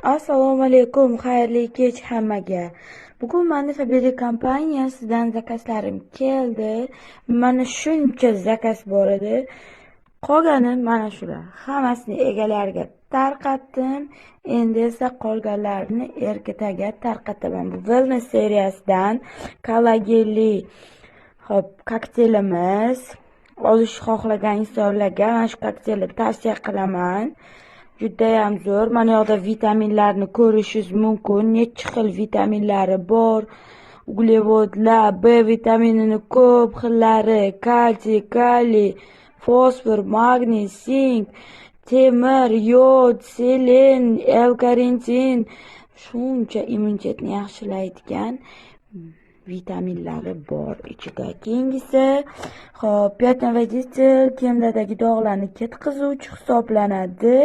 Assalomu alaykum, xayrli kech hammaga. Bugun mani Faberlic kompaniyasidan zakazlarim keldi. Mana shuncha zakaz bor edi. Qolgani mana shular. Hammasini egalariga tarqatdim. Endi esa qolganlarini erkataga tarqataman. Bu Wellness seriyasidan kollagenli, xo'p, kokteylimiz. Olish xohlagan insonlarga mana shu kokteylni tavsiya qilaman. Judayam zo'r. Mana yoqda vitaminlarni ko'rishingiz mumkin. Necha xil vitaminlari bor. Uglevodlar, B vitaminini ko'p xillari, kalsiy, kaliy, fosfor, magniy, sink, temir, yod, selen, L-karnitin, shuncha immunitetni yaxshilaydigan vitaminlari bor ichida. Keyingisi, xo'p, пятновыводитель, kimdadagi dog'larni ketkazuvchi hisoblanadi.